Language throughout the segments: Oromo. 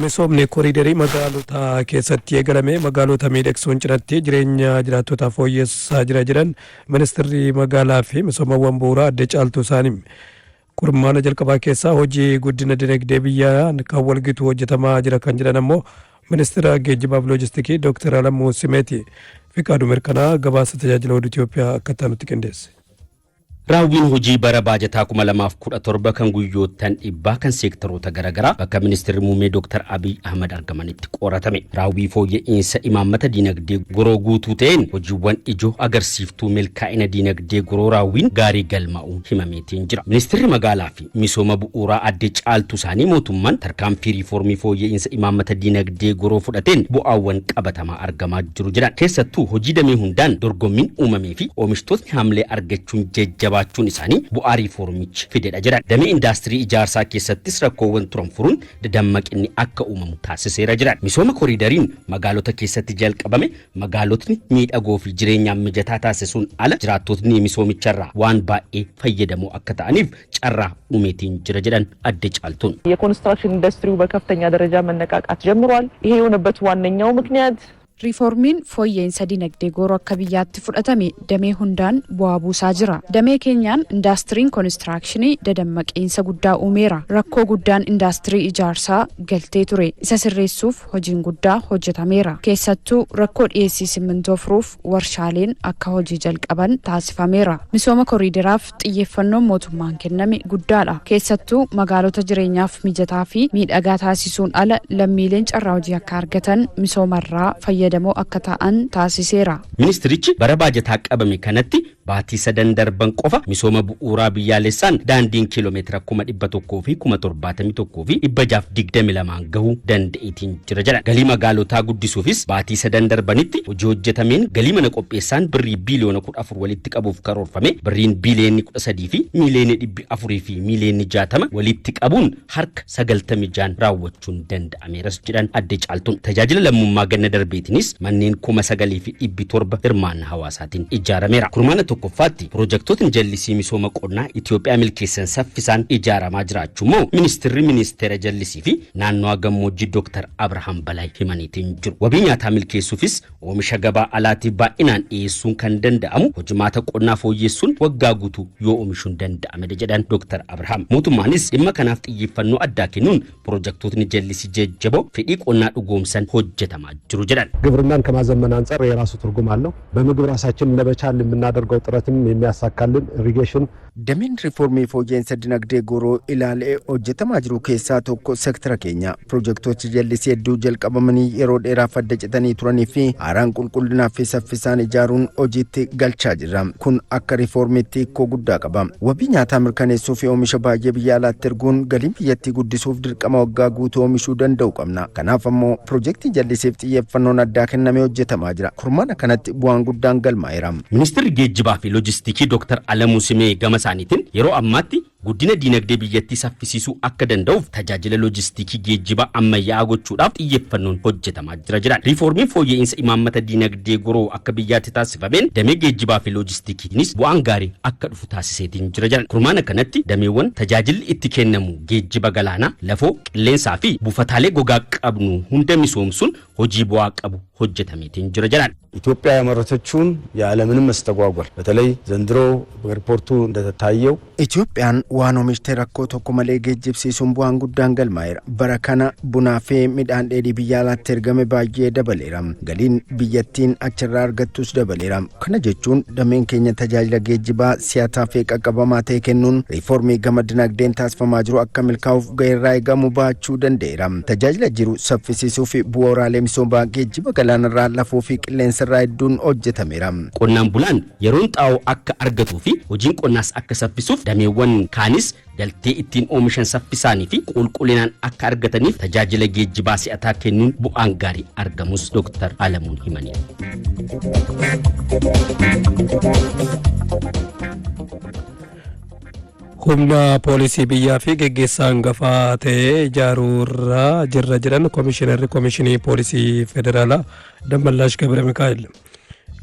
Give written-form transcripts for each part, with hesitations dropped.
Misoomni koriidarii magaalota keessatti eegalame magaalota miidhagsuun cinatti jireenya jiraattotaa fooyyessaa jira jedhan ministirri magaalaa fi misoomawwan bu'uuraa adde Caaltuu Saanii. Kurmaana jalqabaa keessaa hojii guddina dinagdee biyyaa kan walgitu hojjetamaa jira kan jedhan ammoo ministira geejjibaaf loojistikii Dr. Alamuu Simeeti. Fiqaaduu Mirkanaa gabaasa tajaajila oduu Itoophiyaa akka nutti qindeesse. Raawwiin hojii bara baajataa 2017 kan guyyoottan 100 kan seektaroota garaagaraa bakka ministeerri muummee Dr. Abiy Ahmad argamanitti qoratame. Raawwii fooyya'insa imaammata diinagdee goroo guutuu ta'een hojiiwwan ijoo agarsiiftuu milkaa'ina diinagdee goroo raawwiin gaarii galmaa'uun himameetiin jira. Ministeerri magaalaa fi misooma bu'uuraa adde Caaltuu Saanii mootummaan tarkaanfii riifoormii fooyya'insa imaammata diinagdee goroo fudhateen bu'aawwan qabatamaa argamaa jiru jedhan. Keessattuu hojii damee hundaan dorgommiin uumamee fi oomishtootni haamlee argachuun jajjabaachuun isaanii bu'aa riifoormichi fidedha jedhan. Damee indaastirii ijaarsaa keessattis rakkoowwan turan furuun dadammaqinni akka uumamu taasiseera jedhan. Misooma koriidariin magaalota keessatti jalqabame magaalotni miidhagoo fi jireenyaaf mijataa taasisuun ala jiraattotni misoomicharraa waan baay'ee fayyadamoo akka ta'aniif carraa uumeetiin jira jedhan adde Caaltuun. የኮንስትራክሽን ኢንዱስትሪው በከፍተኛ ደረጃ መነቃቃት ጀምሯል። ይሄ የሆነበት ዋነኛው ምክንያት Riiformiin fooyya'insa dinagdee gooroo akka biyyaatti fudhatame damee hundaan bu'aa buusaa jira. Damee keenyaan indaastiriin koonistiraakshini dadammaqiinsa guddaa uumeera. Rakkoo guddaan indaastirii ijaarsaa galtee ture. Isa sirreessuuf hojiin guddaa hojjetameera. Keessattuu rakkoo dhiyeessii simmintoo furuuf warshaaleen akka hojii jalqaban taasifameera. Misooma koriideraaf xiyyeeffannoon mootummaan kenname guddaadha. Keessattuu magaalota jireenyaaf mijataa fi miidhagaa taasisuun ala lammiileen carraa hojii akka argatan misoomarraa fayyadamoo akka ta'an taasiseera. Ministirichi bara baajataa qabame kanatti baatii sadan darban qofa misooma bu'uuraa biyyaalessaan daandiin kiiloomeetira 171,71,622 gahuu danda'eetiin jira jedhan. Galii magaalotaa guddisuufis baatii sadan darbanitti hojii hojjetameen galii mana qopheessaan birrii biiliyoona 14 walitti qabuuf karoorfame birriin biiliyoonni 13 fi miiliyoonni 400 fi miiliyoonni 60 walitti qabuun harka 96 raawwachuun danda'ameeras jedhan adde Caaltuun. Tajaajila lammummaa ganna darbeetiinis manneen 9,700 hirmaannaa hawaasaatiin ijaarameera. Kurmaana tokkoffaatti piroojektotni jallisii misooma qonnaa Itoophiyaa milkeessan saffisaan ijaaramaa jiraachuu immoo ministeerri ministeera jallisii fi naannoo gammoojjii Dr. Abrahaam Balaay himaniitiin jiru. Wabii nyaataa milkeessuufis oomisha gabaa alaatii baay'inaan dhiyeessuun kan danda'amu hojimaata qonnaa fooyyessuun waggaa guutuu yoo oomishuun danda'ame jedhan Dr. Abrahaam. Mootummaanis dhimma kanaaf xiyyeeffannoo addaa kennuun piroojektotni jallisii jajjaboo fedhii qonnaa dhugoomsan hojjetamaa jiru jedhan. ግብርናን ከማዘመን አንጻር የራሱ ትርጉም አለው። በምግብ ራሳችንን ለመቻል የምናደርገው ጥረትም የሚያሳካልን ኢሪጌሽን Dameen riifoormii fooyya'insa dinagdee gooroo ilaalee hojjetamaa jiru keessaa tokko seektara keenya. Pirojektoota jallisii hedduu jalqabamanii yeroo dheeraaf adda citanii turanii fi haaraan qulqullinaa fi saffisaan ijaaruun hojiitti galchaa jirra. Kun akka riifoormiitti hiikoo guddaa qaba. Wabii nyaataa mirkaneessuu fi oomisha baay'ee biyya alaatti erguun galii biyyattii guddisuuf dirqama waggaa guutuu oomishuu danda'u qabna. Kanaaf ammoo pirojektii jallisiif xiyyeeffannoon addaa kennamee hojjetamaa jira. Kurmaana kanatti bu'aan guddaan galmaa'eera. Ministeerri geejjibaa fi loojistiikii Dr. Alamuu Simee gama isaaniitiin yeroo ammaatti guddina diinagdee biyyattii saffisiisuu akka danda'uuf tajaajila loojistiikii geejjibaa ammayyaa'aa gochuudhaaf xiyyeeffannoon hojjetamaa jira jedhan. Riifoormiin fooyya'insa imaammata diinagdee goroo akka biyyaatti taasifameen damee geejjibaa fi loojistiikiinis bu'aan gaarii akka dhufu taasiseetiin jira jedhan. Kurmaana kanatti dameewwan tajaajilli itti kennamu geejjiba galaanaa, lafoo, qilleensaa fi buufataalee gogaa qabnu hunda misoomsuun hojii bu'aa qabu hojjetameetiin jira jedhan. ኢትዮጵያ ያመረተችውን ያለምንም መስተጓጎል በተለይ ዘንድሮ በሪፖርቱ እንደታየው Itoophiyaan waan oomishte rakkoo tokko malee geejjibsiisuun bu'aan guddaan galmaa'eera. Bara kana bunaa fi midhaan dheedhii biyya alaatti ergame baay'ee dabaleera. Galiin biyyattiin achirraa argattus dabaleera. Kana jechuun dameen keenya tajaajila geejjibaa si'ataa fi qaqqabamaa ta'e kennuun riifoormii gama dinagdeen taasifamaa jiru akka milkaa'uuf ga'eerraa eegamu baachuu danda'eera. Tajaajila jiru saffisiisuu fi bu'uuraalee misoomaa geejjiba galaanarraa, lafoo fi qilleensarraa hedduun hojjetameera. Qonnaan bulaan yeroon xaa'oo akka argatuu fi hojiin qonnaas akka saffisuuf dameewwan kaanis galtee ittiin oomishan saffisaanii fi qulqullinaan akka argataniif tajaajila geejjibaa si'ataa kennuun bu'aan gaarii argamus Dr. Alamuun himaniiru. Humna poolisii biyyaa fi geggeessaa hangafaa ta'ee ijaaruurra jirra jedhan komishinarri komishinii poolisii federaalaa Dammallaash Gabra Mikaa'el.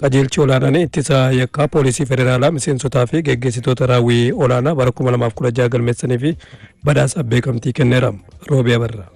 Qajeelchi olaanaan ittisa yakkaa poolisii federaalaa miseensotaa fi geggeessitoota raawwii olaanaa bara 2016 galmeessanii fi badhaasa beekamtii kenneera. Roobii Abarraa.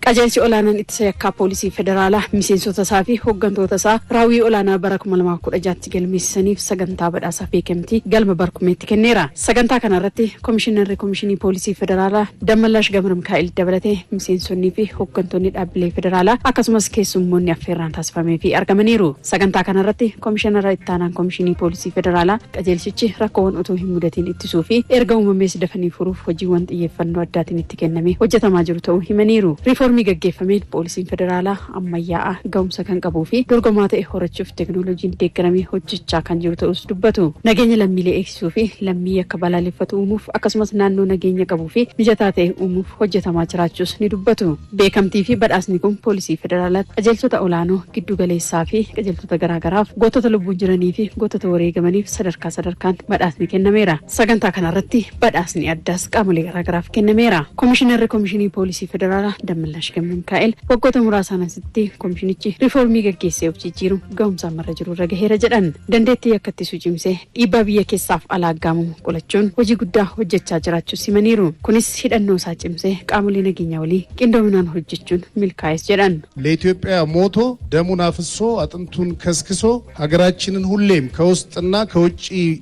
Qajeelchi olaanaan ittisa yakkaa poolisii federaalaa miseensota isaa fi hooggantoota isaa raawwii olaanaa bara 2016tti galmeessisaniif sagantaa badhaasaa beekamtii galma barkumeetti kenneera. Sagantaa kanarratti Komishinarri Komishinii Poolisii Federaalaa Dammallaash Gabra Mikaa'el dabalatee miseensonnii fi hooggantoonni dhaabbilee federaalaa akkasumas keessummoonni affeerraan taasifamee fi argamaniiru. Sagantaa kanarratti Komishinara Ittaanaan Komishinii Poolisii Federaalaa qajeelchichi rakkoowwan utuu hin mudatiin ittisuu fi erga uumamees dafanii furuuf hojiiwwan xiyyeeffannoo addaatiin itti kennamee hojjetamaa jiru ta'uu himaniiru. Riiformii gaggeeffameen poolisiin federaalaa ammayyaa'aa ga'umsa kan qabuu fi dorgomaa ta'e horachuuf teeknooloojiin deeggaramee hojjechaa kan jiru ta'us dubbatu. Nageenya lammiilee eegsisuu fi lammii akka balaaleffatu uumuuf akkasumas naannoo nageenya qabuu fi mijataa ta'e uumuuf hojjetamaa jiraachuus ni dubbatu. Beekamtii fi badhaasni kun poolisii federaalaatti qajeeltota olaanoo giddu galeessaa fi qajeeltota garaagaraaf gootota lubbuun jiranii fi gootota wareegamaniif sadarkaa sadarkaan badhaasni kennameera. Sagantaa kanarratti badhaasni addaas qaamolee garaagaraaf kennameera. Komishinarri Komishinii Poolisii Federaalaa Dammallaash Gabra Mikaa'el waggoota muraasaan asitti komishinichi riiformii gaggeessee of jijjiiruun ga'umsa ammarra jiru irra gaheera jedhan. Dandeettii yakka ittisuu cimsee dhiibbaa biyya keessaaf alaa aggaamamu qolachuun hojii guddaa hojjechaa jiraachuus himaniiru. Kunis hidhannoo isaa cimsee qaamolee nageenyaa walii qindoominaan hojjechuun milkaa'es jedhan. ለኢትዮጵያ ሞቶ ደሙን አፍሶ አጥንቱን ከስክሶ ሀገራችንን ሁሌም ከውስጥና ከውጭ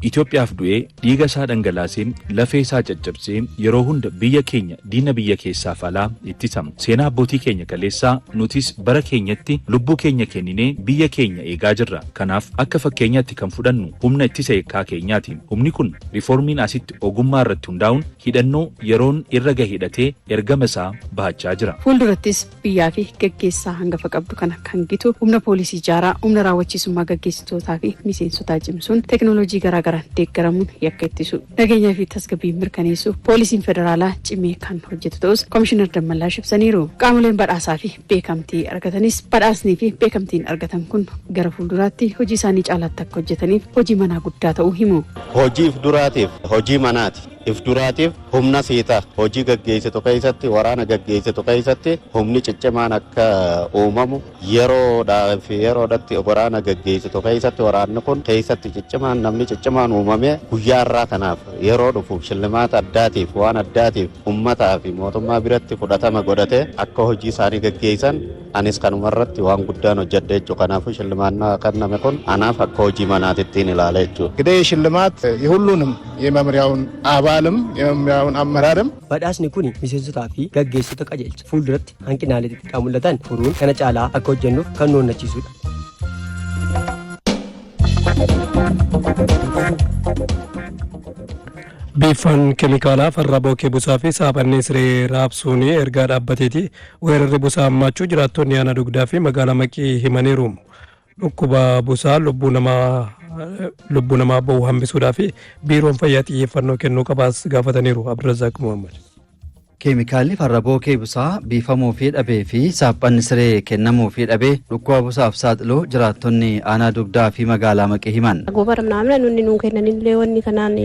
Itoophiyaaf du'ee dhiiga isaa dhangalaasee lafee isaa caccabsee yeroo hunda biyya keenya diina biyya keessaaf alaa ittisa. Seenaa abbootii keenya kaleessaa nutis bara keenyatti lubbuu keenya kenninee biyya keenya eegaa jirra. Kanaaf akka fakkeenyaatti kan fudhannu humna ittisa yakkaa keenyaati. Humni kun riiformiin asitti ogummaa irratti hundaa'uun hidhannoo yeroon irra gahe hidhatee ergama isaa bahachaa jira. Fuuldurattis biyyaa fi gaggeessaa hangafa qabdu kana kan gitu humna poolisii ijaaraa humna raawwachiisummaa gaggeessitootaa fi miseensotaa cimsuun teeknooloojii garaagaraan deeggaramuun yakka ittisu nageenyaa fi tasgabbii mirkaneessuuf poolisiin federaalaa cimee kan hojjetu ta'us Komishinar Dammallaash ibsaniiru. Qaamoleen badhaasaa fi beekamtii argatanis badhaasnii fi beekamtiin argatan kun gara fuulduraatti hojii isaanii caalaatti akka hojjetaniif hojii manaa guddaa ta'uu himu. Hojii if duraatiif hojii manaati. If duraatiif humna siita hojii gaggeessitu keessatti waraana gaggeessitu keessatti humni ciccimaan akka uumamu yeroodhaa fi yeroodhatti waraana gaggeessitu keessatti waraanni kun keessatti ciccimaan namni ciccimaan uumame guyyaa irraa kanaaf yeroo dhufuuf shillimaata addaatiif waan addaatiif ummataa fi mootummaa biratti fudhatama godhate akka hojii isaanii gaggeessan anis kanumarratti waan guddaan hojjedhe jechuudha. Kanaafuu shillimaannaa kenname kun anaaf akka hojii manaatittiin ilaala jechuudha. እንግዲህ ሽልማት የሁሉንም የመምሪያውን አባልም የመምሪያውን አመራርም Badhaasni kun miseensotaa fi gaggeessitoota qajeelcha. Fuulduratti hanqinaalee xixiqqaa mul'atan furuun kana caalaa akka hojjennuuf kan nu onnachiisudha. Biifaan keemikaalaa farra bookee busaa fi saaphannee siree raabsuun ergaa dhaabbateeti. Weerarri busaa hammaachuu jiraattonni aanaa dugdaa fi magaalaa Maqii himaniiru. Dhukkuba busaa lubbuu namaa bahu hambisuudhaaf biiroon fayyaa xiyyeeffannoo kennuu qabaas gaafataniiru. Abdurrazaaq Muhammad. Keemikaalli farra bookee busaa biifamuu fi dhabee fi saaphanni siree kennamuu fi dhabee dhukkuba busaaf saaxiluu jiraattonni aanaa dugdaa fi magaalaa Maqii himan. Gobara ምናምን wanni nuun kennanillee wanni kanaan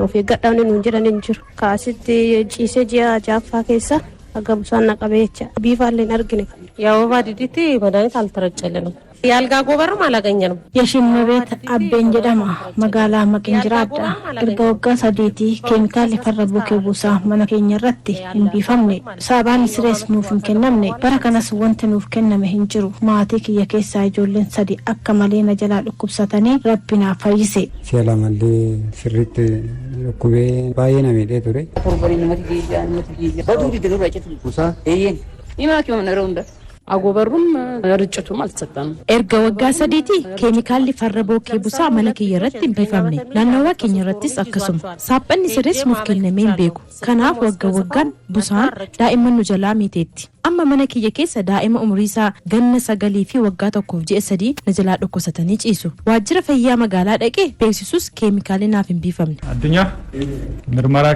of eeggadhaa wanni nuun jedhan hin jiru. Kaasitti ciisee ji'a jaaffaa keessa akka busaan na qabee jecha biifaallee hin argine. የአበባ ዲዲቲ መድኃኒት አልተረጨልንም። የአልጋ ጎበርም አላገኘንም። Yashimmabeet Abbeen jedhama. Magaalaa Maqiin jiraadha. Erga waggaa 3tii keemikaalli farra bokee buusaa mana keenya irratti hin biifamne. Saaphanni sirees nuuf hin kennamne. Bara kanas wanti nuuf kenname hin jiru. Maatii kiyya keessaa ijoolleen sadi akka malee na jalaa dhukkubsatanii Rabbi naaf fayyise. Si'a lamallee sirriitti dhukkubee baay'ee na miidhee ture. Baduu didde nurraa citu. Busaa? Eeyyeen. Himaa kima yeroo hunda. አጎበሩም ርጭቱም አልተሰጠንም። Erga waggaa 3tii keemikaalli farra bookee busaa mana kiyya irratti hin biifamne. Naannawaa keenya irrattis akkasuma. Saaphanni sirees nuuf kennamee hin beeku. Kanaaf wagga waggaan busaan daa'imman nu jalaa miiteetti. Amma mana kiyya keessa daa'ima umurii isaa ganna 9 fi waggaa 1f ji'a 3 na jalaa dhukkubsatanii ciisu. Waajjira fayyaa magaalaa dhaqee beeksisus keemikaalli naaf hin biifamne. Addunyaa ምርመራ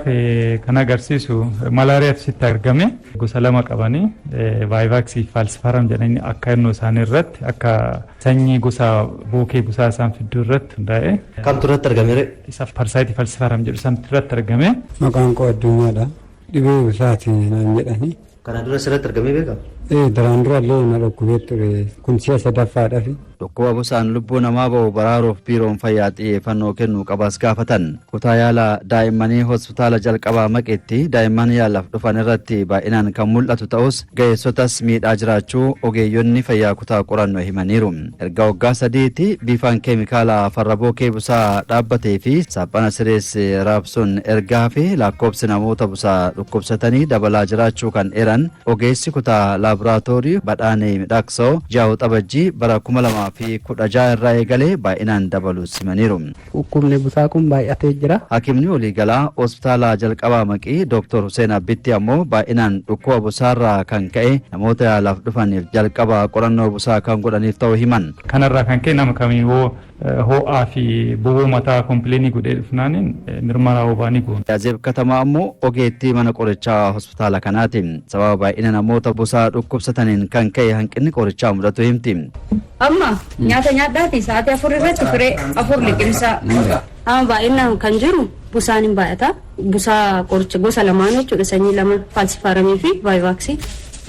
kan agarsiisu malaariyaatu sitti argame gosa lama qabanii vivax falciparum jedhanii akka innoo isaanii irratti akka sanyii gosa bookee busaa isaan fidduu irratti hundaa'e. Kamtu irratti argame? Isa parasite falciparum jedhu santu irratti argame. Maqaan koo Addunyaadha. Dhibee busaati naan jedhani. Kana dura sirratti argamee beekaa? Ee, duraan dura illee na dhukkubee ture. Kun si'a sadaffaadhaaf. Dhukkuba busaan lubbuu namaa ba'u baraaruuf biiroon fayyaa xiyyeeffannoo kennuu qabas gaafatan. Kutaa yaala daa'immanii hospitaala jalqabaa Maqeetti daa'imman yaalaaf dhufan irratti baay'inaan kan mul'atu ta'us ga'eessotas miidhaa jiraachuu ogeeyyonni fayyaa kutaa qorannoo himaniiru. Erga waggaa 3tti biifaan keemikaala farra bookee busaa dhaabbatee fi saaphana sirees raabsuun erga hafee lakkoofsi namoota busaa dhukkubsatanii dabalaa jiraachuu kan eeran ogeessi kutaa laaboraatoorii Badhaanee Midhaaksoo ji'a Waxabajjii bara 2016 irraa eegalee baay'inaan dabaluus himaniiru. Dhukkubni busaa kun baay'atee jira. Hakimni waliigalaa Hospitaala Jalqabaa Maqii Dooktor Huseen Abbitti ammoo baay'inaan dhukkuba busaarraa kan ka'e namoota yaalaaf dhufaniif jalqaba qorannoo busaa kan godhaniif ta'uu himan. Kanarraa kan ka'e nama kamiyyuu ho'aa fi boboo mataa kompilenii godhee dhufnaaniin mirmaraa obaa ni goona. Azeeb Katamaa ammoo ogeettii mana qorichaa hospitaala kanaati. Sababa baay'ina namoota busaa dhukkubsataniin kan ka'e hanqinni qorichaa mudatu himti. Amma nyaata nyaadhaati sa'aatii 4 irratti firee 4 liqimsaa. Amma baay'inaan kan jiru busaan hin baay'ata. Busaa qoricha gosa lamaan jechuudha, sanyii lama, faalsifaaramii fi vaayivaaksii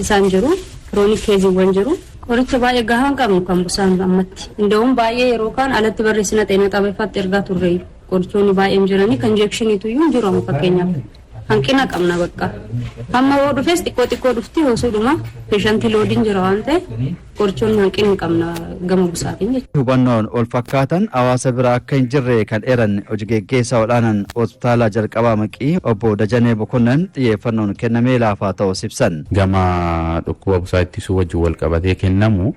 isaan jiru. Kiroonik keeziiwwan jiru. Qoricha baay'ee gahaa hin qabnu kan busaan ammatti. Inda'uun baay'ee yeroo kaan alatti barreessina xeenaa xaabeeffaatti ergaa turreeyyu. Qorichoonni baay'een jiranii kan injeekshiniitu iyyuu hin jiru amma fakkeenyaaf. Hanqina qabna bakka. Hamma yoo dhufes xiqqoo xiqqoo dhufti hosuudhuma peeshantii loodiin jira waan ta'eef qorichoonni hanqina hin qabna gama busaatiin jechuudha. Hubannoon wal fakkaatan hawaasa bira akka hin jirre kan eeran hoji geggeessaa ol'aanan hospitaala jalqabaa Maqii obbo Dajanee Bokonnan xiyyeeffannoon kennamee laafaa ta'uus ibsan. Gama dhukkuba busaa ittisuu wajjin wal qabatee kennamu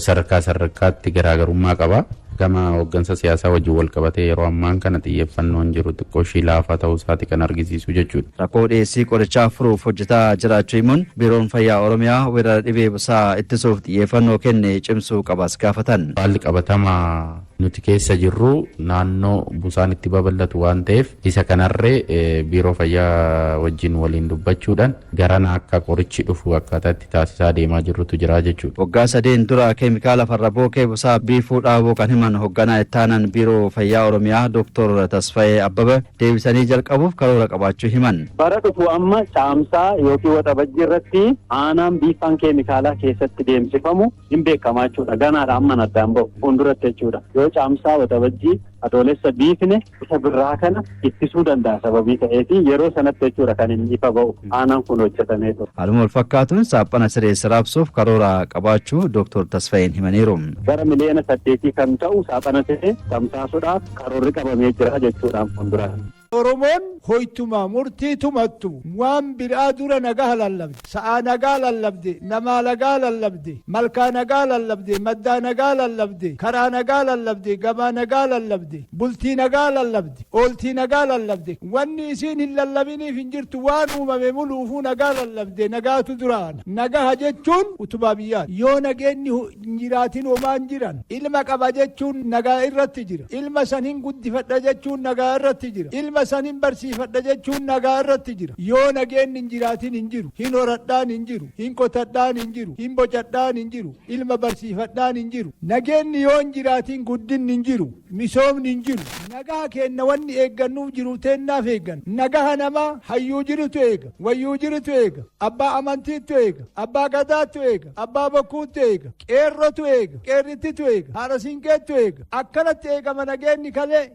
sadarkaa sadarkaatti garaagarummaa qaba. Gama hooggansa siyaasaa wajjin wal qabatee yeroo ammaan kana xiyyeeffannoon jiru xiqqoo ishii laafaa ta'uu isaati kan argisiisu jechuudha. Rakkoo dhiyeessii qorichaa furuuf hojjetaa jiraachuu himuun Biiroon Fayyaa Oromiyaa weerara dhibee busaa ittisuuf xiyyeeffannoo kenne cimsuu qabas gaafatan. Haalli qabatamaa nuti keessa jirru naannoo busaan itti babal'atu waan ta'eef isa kanarree Biiroo Fayyaa wajjin waliin dubbachuudhaan garana akka qorichi dhufu akkaataa itti taasisaa deemaa jirrutu jira jechuudha. Waggaa 3n dura keemikaala farra bookee busaa biifuu dhaabuu kan himan hogganaa ittaanan Biiroo Fayyaa Oromiyaa Dooktor Tasfayee Abbaba deebisanii jalqabuuf karoora qabaachuu himan. Bara dhufu amma Caamsaa yookiin Waxabajjii irratti aanaan biifaan keemikaalaa keessatti deemsifamu hin beekama jechuudha. Ganaadha amman addaan ba'u fuulduratti jechuudha. Yoo Caamsaa, Waxabajjii, Adoolessa biifne isa birraa kana ittisuu danda'a sababii ta'eefi yeroo sanatti jechuudha kan inni ifa ba'u aanaan kun hojjetamee ture. Haaluma walfakkaatuun saaphana sirees raabsuuf karoora qabaachuu Dooktor Tasfayeen himaniiru. Gara miliyoona saddeetii kan ta'u saaphana siree tamsaasuudhaaf karoorri qabamee jira jechuudhaan fuulduraatti. Oromoon hoytuma murtii tumattu waan biraa dura nagaha lallabde. Sa'aa nagaa lallabde, namaa lagaa lallabde, malkaa nagaa lallabde, maddaa nagaa lallabde, karaa nagaa lallabde, gabaa nagaa lallabde, bultii nagaa lallabde, ooltii nagaa lallabde. Wanni isiin hin lallabiniif hin jirtu, waan uumame muluufuu nagaa lallabde, nagaatu duraana. Nagaha jechuun utubaa biyyaati. Yoo nageenni hin jiraatin homaa hin jiran. Ilma qaba jechuun nagaa irratti jira. Ilma san hin guddifadha jechuun nagaa irratti jira. Ilma san hin barsiifadha jechuun nagaa irratti jira. Yoo nageenni hin jiraatin hin jiru. Hin horadhaan hin jiru. Hin qotadhaan hin jiru. Hin bocadhaan hin jiru. Ilma barsiifadhaan hin jiru. Nageenni yoo hin jiraatin guddinni hin jiru. Misoomni hin jiru. Nagaha keenna wanni eeggannuuf jiruu teennaaf eegganna. Nagaha namaa hayyuu jirutu eega. Wayyuu jirutu eega. Abbaa amantiittu eega. Abbaa gadaattu eega. Abbaa bokkuuttu eega. Qeerrotu eega. Qeerrittitu eega. Haadha siinqeettu eega. Akkanatti eegama nageenni kalee.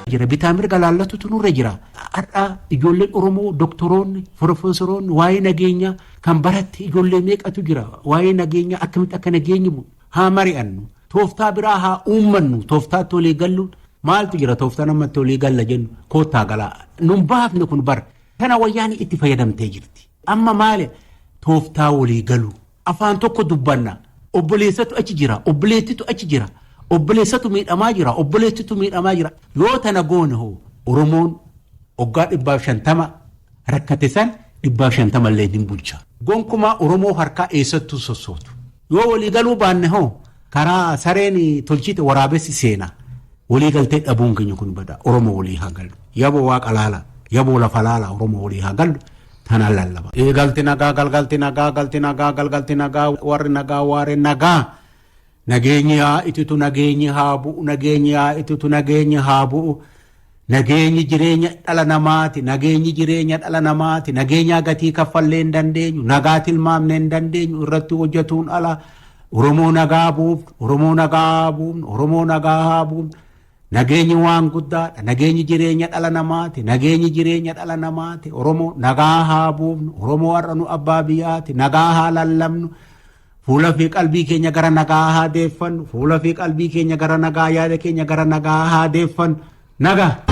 Jira bitaa mirga laallatutu nurra jira. Har'a ijoolleen Oromoo doktoroonni, profeesoroonni waa'ee nageenyaa kan baratte ijoollee meeqatu jira. Waa'ee nageenyaa akkamitti akka nageenyi bu'u haa mari'annu. Tooftaa biraa haa uummannu. Tooftaatti walii galluun maaltu jira, tooftaa namatti walii galla jennu koottaa galaa. Nun baafne kun bara. Kana wayyaani itti fayyadamtee jirti. Amma maali tooftaa walii galu. Afaan tokko dubbanna. Obboleessatu achi jira. Obboleettitu achi jira. Obboleessatu miidhamaa jira. Obboleettitu miidhamaa jira. Yoo tana goone hoo Oromoon waggaa 150 rakkate san 150 illee hin bulcha. Gonkumaa Oromoo harkaa eessattuu sossootu. Yoo walii galuu baanne hoo karaa sareen tolchite waraabessi seena. Walii galtee dhabuun keenya kun bada. Oromoo walii haa gallu. Yaboo waaqa laala. Yaboo lafa laala. Oromoo walii haa gallu. Tanaan lallaba. Galti nagaa galgalti nagaa galti nagaa galgalti nagaa warri nagaa waare nagaa. Nageenyi haa ititu, nageenyi haa bu'u, nageenyi haa ititu, nageenyi haa bu'u. Nageenyi jireenya dhala namaati. Nageenyi jireenya dhala namaati. Nageenyaa gatii kaffallee hin dandeenyu. Nagaa tilmaamnee hin dandeenyu. Irratti hojjetuun ala. Oromoo nagaa buufnu. Oromoo nagaa buufnu. Oromoo nagaa buufnu. Nageenyi waan guddaadha. Nageenyi jireenya dhala namaati. Nageenyi jireenya dhala namaati. Oromoo nagaa haa buufnu. Oromoo har'a nu abbaa biyyaati. Nagaa haa lallabnu. Fuula fi qalbii keenya gara nagaa haa deeffannu. Fuula fi qalbii keenya gara nagaa, yaada keenya gara nagaa haa deeffannu. Nagaa.